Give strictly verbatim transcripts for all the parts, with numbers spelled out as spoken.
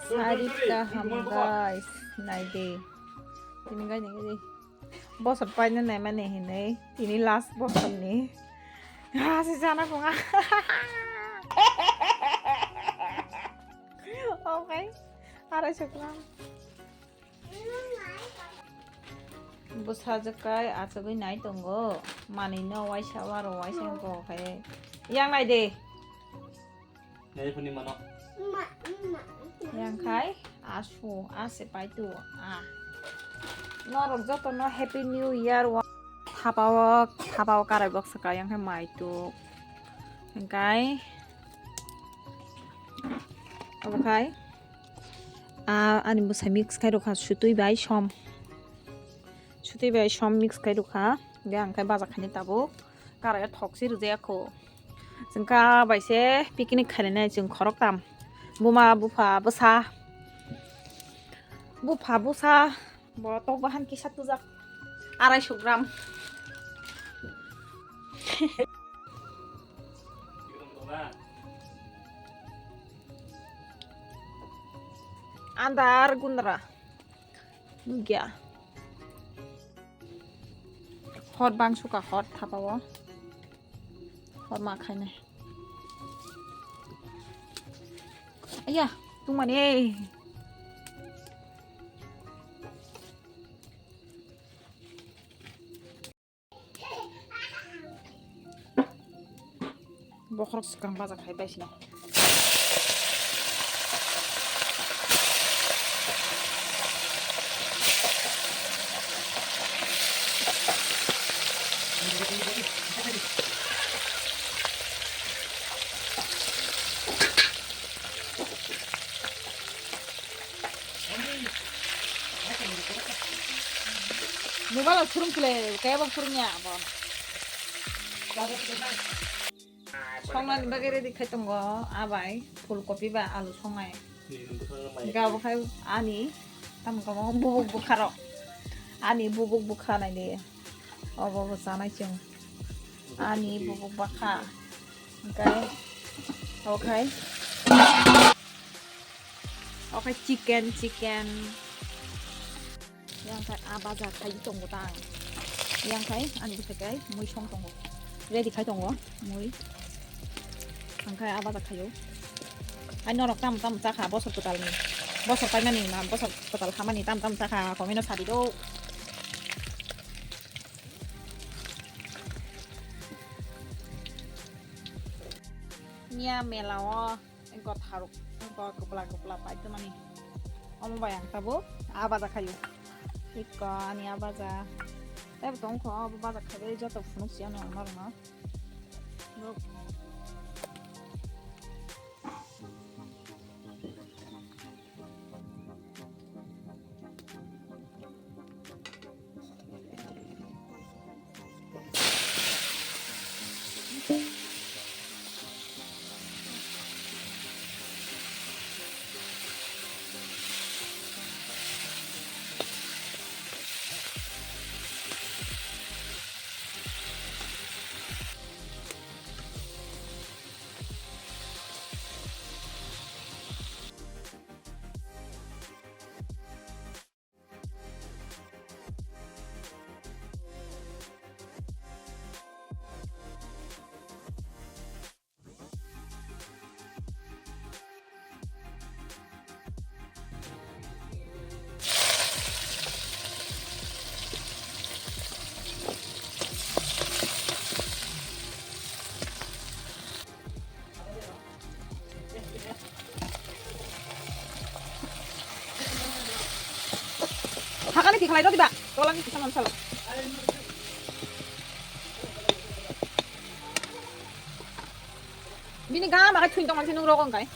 Sari kaham, guys, nai de. Tini gai nai de. Bosor paina nai mani hinui. Tini last bosor ni. Ha, si jana kunga. Okay. Arai suklam. Bwsajwk kai achugwi nai tongo. Manwi no waisa waro waisa wngkha khe. Yang nai de. Nai phuni mano. Yang khai asu ase paitu a. Norok joto no happy new year wa. Thapao thapao karai box ka yang khai maitu. Hingkai. Obo khai. A, ani bwsai mix khai rwkha sutwi bai som. Sutwi bai som mix khai rwkha. Hingke ang khai baja khaini tabuk. Karaio thok se rwjaya kho. Chwng kha bai se picnic khainai chwng khoroktam. Buma bupha bwsa. Bupha bwsa. Bo tok bahan kisa tujak. Arai so gram. Andar gundra. Nugya. Hot bang suka hot thapao. Hot ma khainai. Aya, tungmani. Bokhorok swkang baja khai baisina. Mobile o surung kile, kaya bo surung ya bo. Songnani bagwi ready khai tongo, abai phul kopi ba alu songnai. Ga bo khai ani, tamo kamo bubuk bwkha rok. Ani bubuk bwkha nai de. Obo bo chanai chwng. Ani bubuk bwkha. Hingkai, obo khai. Obo khai chicken, chicken. Yang khai a baja khai tongo tang. Yang khai ani bwsai kai mui song tongo. Ready khai tongo mui. Ang khai a baja khaio. Ai norok tam tam chakha bosor kwtal ni. Bosor paimani na bosor kwtal hamani tam tam chakha komino sadi do. Nia mela o. Engko tharuk, engko kwpla kwpla paitwmani. Omo bai ang tabuk a baja khaio. Ikko ani a baja. Tei bo tongkho, obo baja khaiwi joto phunuk si ano ang norokno. Hakani tikhalai rw diba, tolani tikha mansalo. Bini gam agai thuin tong mansi nung rogo wngkai.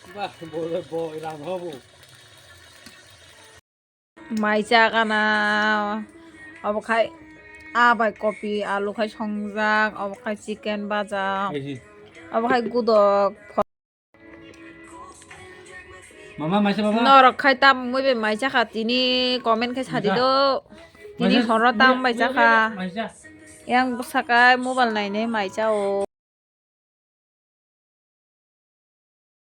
Ba, bo, bo, rang hobo. Mai cha kana, obo khai a bai kopi, alu khai songjak, obo khai chicken baja, Ehi. Obo khai gudok. Mama, maisa baba. Norok khai tam mui bai mai cha kha tini comment khai sadi Maisa. Do. Tini Maisa. Horo tam mai cha kha. Maisa. Yang bwsa kai mobile nainai mai cha o.